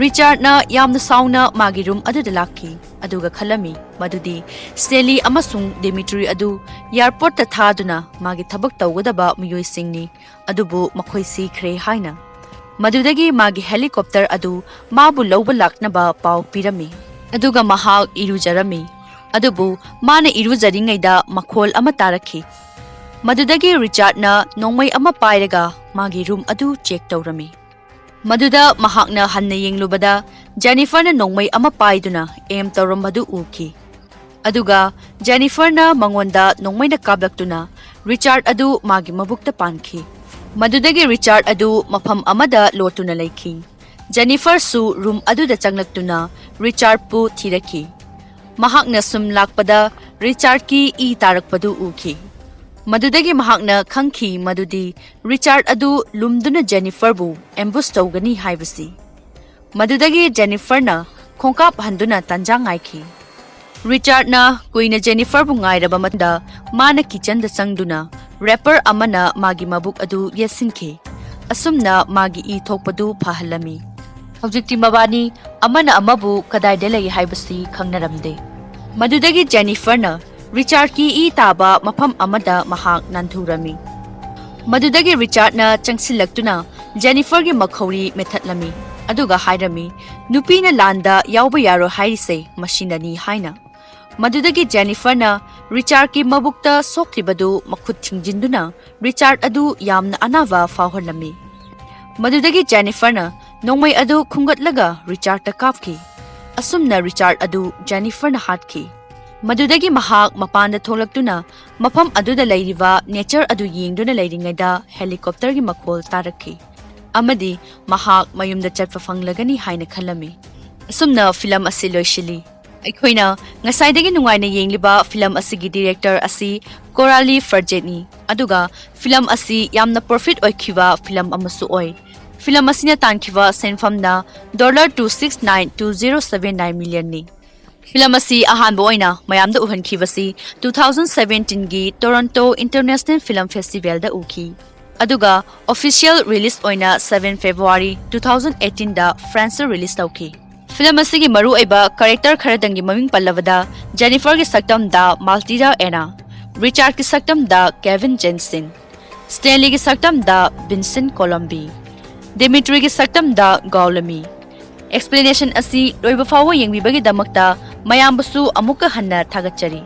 ꯔꯤꯆꯥꯔꯗꯅ ꯌꯥꯝꯅ ꯁꯥꯎꯅ ꯃꯥꯒꯤ ꯔꯨꯝ ꯑꯗꯨꯗ ꯂꯥꯛꯈꯤ, ꯑꯗꯨꯒ ꯈꯜꯂꯝꯃꯤ ꯃꯗꯨꯗꯤ ꯁ꯭ꯇꯦꯟꯂꯤ ꯑꯃꯁꯨꯡ ꯗꯤꯃꯤꯇ꯭ꯔꯤ ꯑꯗꯨ ꯑꯦꯌꯔꯄꯣꯔꯠꯇ ꯊꯥꯗꯨꯅ ꯃꯥꯒꯤ ꯊꯕꯛ ꯇꯧꯒꯗꯕ ꯃꯤꯑꯣꯏꯁꯤꯡꯅꯤ, ꯑꯗꯨꯕꯨ ꯃꯈꯣꯏ ꯁꯤꯈ꯭ꯔꯦ ꯍꯥꯏꯅ꯫ ꯃꯗꯨꯗꯒꯤ ꯃꯥꯒꯤ ꯍꯦꯂꯤꯀꯣꯞꯇꯔ ꯑꯗꯨ ꯃꯥꯕꯨ ꯂꯧꯕ ꯂꯥꯛꯅꯕ ꯄꯥꯎ ꯄꯤꯔꯝꯃꯤ, ꯑꯗꯨꯒ ꯃꯍꯥꯛ ꯏꯔꯨꯖꯔꯝꯃꯤ꯫ ꯑꯗꯨꯕꯨ ꯃꯥꯅ ꯏꯔꯨꯖꯔꯤꯉꯩꯗ ꯃꯈꯣꯜ ꯑꯃ ꯇꯥꯔꯛꯈꯤ꯫ ꯃꯗꯨꯗꯒꯤ ꯔꯤꯆꯥꯔꯗꯅ ꯅꯣꯡꯃꯩ ꯑꯃ ꯄꯥꯏꯔꯒ ꯃꯥꯒꯤ ꯔꯨꯝ ꯑꯗꯨ ꯆꯦꯛ ꯇꯧꯔꯝꯃꯤ꯫ ꯃꯗꯨꯗ ꯃꯍꯥꯛꯅ ꯍꯟꯅ ꯌꯦꯡꯂꯨꯕꯗ ꯖꯦꯅꯤꯐꯔꯅ ꯅꯣꯡꯃꯩ ꯑꯃ ꯄꯥꯏꯗꯨꯅ ꯑꯦꯝ ꯇꯧꯔꯝꯕꯗꯨ ꯎꯈꯤ꯫ ꯑꯗꯨꯒ ꯖꯦꯅꯤꯐꯔꯅ ꯃꯉꯣꯟꯗ ꯅꯣꯡꯃꯩꯅ ꯀꯥꯞꯂꯛꯇꯨꯅ ꯔꯤꯆꯥꯔꯗ ꯑꯗꯨ ꯃꯥꯒꯤ ꯃꯕꯨꯛꯇ ꯄꯥꯟꯈꯤ꯫ ꯃꯗꯨꯗꯒꯤ ꯔꯤꯆꯥꯔꯗ ꯑꯗꯨ ꯃꯐꯝ ꯑꯃꯗ ꯂꯣꯠꯇꯨꯅ ꯂꯩꯈꯤ꯫ ꯖꯦꯅꯤꯐꯔꯁꯨ ꯔꯨꯝ ꯑꯗꯨꯗ ꯆꯪꯂꯛꯇꯨꯅ ꯔꯤꯆꯥꯔꯗꯄꯨ ꯊꯤꯔꯛꯈꯤ꯫ ꯃꯍꯥꯛꯅ ꯁꯨꯝ ꯂꯥꯛꯄꯗ ꯔꯤꯆꯥꯔꯗꯀꯤ ꯏ ꯇꯥꯔꯛꯄꯗꯨ ꯎꯈꯤ꯫ ꯃꯗꯨꯗꯒꯤ ꯃꯍꯥꯛꯅ ꯈꯪꯈꯤ ꯃꯗꯨꯗꯤ ꯔꯤꯆꯥꯔꯗ ꯑꯗꯨ ꯂꯨꯝꯗꯨꯅ ꯖꯦꯅꯤꯐꯔꯕꯨ ꯑꯦꯝꯕꯨꯁ ꯇꯧꯒꯅꯤ ꯍꯥꯏꯕꯁꯤ꯫ ꯃꯗꯨꯗꯒꯤ ꯖꯦꯅꯤꯐꯔꯅ ꯈꯣꯡꯀꯥꯞ ꯍꯟꯗꯨꯅ ꯇꯥꯟꯖꯥ ꯉꯥꯏꯈꯤ꯫ ꯔꯤꯆꯥꯔꯗꯅ ꯀꯨꯏꯅ ꯖꯦꯅꯤꯐꯔꯕꯨ ꯉꯥꯏꯔꯕ ꯃꯇꯨꯡꯗ ꯃꯥꯅ ꯀꯤꯆꯟꯗ ꯆꯪꯗꯨꯅ ꯔꯦꯄꯔ ꯑꯃꯅ ꯃꯥꯒꯤ ꯃꯕꯨꯛ ꯑꯗꯨ ꯌꯦꯠꯁꯤꯟꯈꯤ꯫ ꯑꯁꯨꯝꯅ ꯃꯥꯒꯤ ꯏ ꯊꯣꯛꯄꯗꯨ ꯐꯍꯜꯂꯝꯃꯤ꯫ ꯍꯧꯖꯤꯛꯇꯤ ꯃꯕꯥꯅꯤ ꯑꯃꯅ ꯑꯃꯕꯨ ꯀꯗꯥꯏꯗ ꯂꯩ ꯍꯥꯏꯕꯁꯤ ꯈꯪꯅꯔꯝꯗꯦ꯫ ꯃꯗꯨꯗꯒꯤ ꯖꯦꯅꯤꯐꯔꯅ ꯔꯤꯆꯥꯔꯗꯀꯤ ꯏ ꯇꯥꯕ ꯃꯐꯝ ꯑꯃꯗ ꯃꯍꯥꯛ ꯅꯥꯟꯊꯨꯔꯝꯃꯤ꯫ ꯃꯗꯨꯗꯒꯤ ꯔꯤꯆꯥꯔꯗꯅ ꯆꯪꯁꯤꯜꯂꯛꯇꯨꯅ ꯖꯦꯅꯤꯐꯔꯒꯤ ꯃꯈꯧꯔꯤ ꯃꯦꯠꯊꯠꯂꯝꯃꯤ, ꯑꯗꯨꯒ ꯍꯥꯏꯔꯝꯃꯤ, "ꯅꯨꯄꯤꯅ ꯂꯥꯟꯗ ꯌꯥꯎꯕ ꯌꯥꯔꯣꯏ ꯍꯥꯏꯔꯤꯁꯦ ꯃꯁꯤꯅꯅꯤ" ꯍꯥꯏꯅ꯫ ꯃꯗꯨꯗꯒꯤ ꯖꯦꯅꯤꯐꯔꯅ ꯔꯤꯆꯥꯔꯗꯀꯤ ꯃꯕꯨꯛꯇ ꯁꯣꯛꯈꯤꯕꯗꯨ ꯃꯈꯨꯠ ꯊꯤꯡꯖꯤꯟꯗꯨꯅ ꯔꯤꯆꯥꯔꯗ ꯑꯗꯨ ꯌꯥꯝꯅ ꯑꯅꯥꯕ ꯐꯥꯎꯍꯜꯂꯝꯃꯤ꯫ ꯃꯗꯨꯗꯒꯤ ꯖꯦꯅꯤꯐꯔꯅ ꯅꯣꯡꯃꯩ ꯑꯗꯨ ꯈꯨꯟꯒꯠꯂꯒ ꯔꯤꯆꯥꯔꯗꯇ ꯀꯥꯞꯈꯤ꯫ ꯑꯁꯨꯝꯅ ꯔꯤꯆꯥꯔꯗ ꯑꯗꯨ ꯖꯦꯅꯤꯐꯔꯅ ꯍꯥꯠꯈꯤ꯫ ꯃꯗꯨꯗꯒꯤ ꯃꯍꯥꯛ ꯃꯄꯥꯟꯗ ꯊꯣꯛꯂꯛꯇꯨꯅ ꯃꯐꯝ ꯑꯗꯨꯗ ꯂꯩꯔꯤꯕ ꯅꯦꯆꯔ ꯑꯗꯨ ꯌꯦꯡꯗꯨꯅ ꯂꯩꯔꯤꯉꯩꯗ ꯍꯦꯂꯤꯀꯣꯞꯇꯔꯒꯤ ꯃꯈꯣꯜ ꯇꯥꯔꯛꯈꯤ, ꯑꯃꯗꯤ ꯃꯍꯥꯛ ꯃꯌꯨꯝꯗ ꯆꯠꯄ ꯐꯪꯂꯒꯅꯤ ꯍꯥꯏꯅ ꯈꯜꯂꯝꯃꯤ꯫ ꯑꯁꯨꯝꯅ ꯐꯤꯂꯝ ꯑꯁꯤ ꯂꯣꯏꯁꯤꯜꯂꯤ꯫ ꯑꯩꯈꯣꯏꯅ ꯉꯁꯥꯏꯗꯒꯤ ꯅꯨꯡꯉꯥꯏꯅ ꯌꯦꯡꯂꯤꯕ ꯐꯤꯂꯝ ꯑꯁꯤꯒꯤ ꯗꯤꯔꯦꯛꯇꯔ ꯑꯁꯤ ꯀꯣꯔꯥꯂꯤ ꯐꯔꯖꯦꯠꯅꯤ, ꯑꯗꯨꯒ ꯐꯤꯂꯝ ꯑꯁꯤ ꯌꯥꯝꯅ ꯄ꯭ꯔꯣꯐꯤꯠ ꯑꯣꯏꯈꯤꯕ ꯐꯤꯂꯝ ꯑꯃꯁꯨ ꯑꯣꯏ꯫ ꯐꯤꯂꯝ ꯑꯁꯤꯅ ꯇꯥꯟꯈꯤꯕ ꯁꯦꯟꯐꯝꯅ dollar two six nine two zero seven nine ꯃꯤꯂꯤꯌꯟꯅꯤ꯫ ꯐꯤꯂꯝ ꯑꯁꯤ ꯑꯍꯥꯟꯕ ꯑꯣꯏꯅ ꯃꯌꯥꯝꯗ ꯎꯍꯟꯈꯤꯕꯁꯤ ꯇꯨ ꯊꯥꯎꯖꯟ ꯁꯚꯦꯟꯇꯤꯟꯒꯤ ꯇꯣꯔꯣꯟꯇꯣ ꯏꯟꯇꯔꯅꯦꯁꯅꯦꯜ ꯐꯤꯂꯝ ꯐꯦꯁꯇꯤꯚꯦꯜꯗ ꯎꯈꯤ, ꯑꯗꯨꯒ ꯑꯣꯐꯤꯁꯤꯌꯦꯜ ꯔꯤꯂꯤꯁ ꯑꯣꯏꯅ ꯁꯚꯦꯟ ꯐꯦꯕ꯭ꯔꯨꯋꯥꯔꯤ ꯇꯨ ꯊꯥꯎꯖꯟ ꯑꯩꯠꯇꯤꯟꯗ ꯐ꯭ꯔꯥꯟꯁꯇ ꯔꯤꯂꯤꯁ ꯇꯧꯈꯤ꯫ ꯐꯤꯂꯝ ꯑꯁꯤꯒꯤ ꯃꯔꯨꯑꯣꯏꯕ ꯀꯦꯔꯦꯛꯇꯔ ꯈꯔꯗꯪꯒꯤ ꯃꯃꯤꯡ ꯄꯜꯂꯕꯗ, ꯖꯦꯅꯤꯐꯔꯒꯤ ꯁꯛꯇꯝꯗ ꯃꯥꯜꯇꯤꯔꯥ ꯑꯦꯅꯥ, ꯔꯤꯆꯥꯔꯗꯀꯤ ꯁꯛꯇꯝꯗ ꯀꯦꯚꯤꯟ ꯖꯦꯟꯁꯤꯟ, ꯁ꯭ꯇꯦꯟꯂꯤꯒꯤ ꯁꯛꯇꯝꯗ ꯚꯤꯟꯁꯦꯟ ꯀꯣꯂꯝꯕꯤ, ꯗꯤꯃꯤꯇ꯭ꯔꯤꯒꯤ ꯁꯛꯇꯝꯗ ꯒꯥꯎꯂꯃꯤ꯫ ꯑꯦꯛꯁꯄ꯭ꯂꯦꯅꯦꯁꯟ ꯑꯁꯤ ꯂꯣꯏꯕ ꯐꯥꯎꯕ ꯌꯦꯡꯕꯤꯕꯒꯤꯗꯃꯛꯇ ꯃꯌꯥꯝꯕꯨꯁꯨ ꯑꯃꯨꯛꯀ ꯍꯟꯅ ꯊꯥꯒꯠꯆꯔꯤ꯫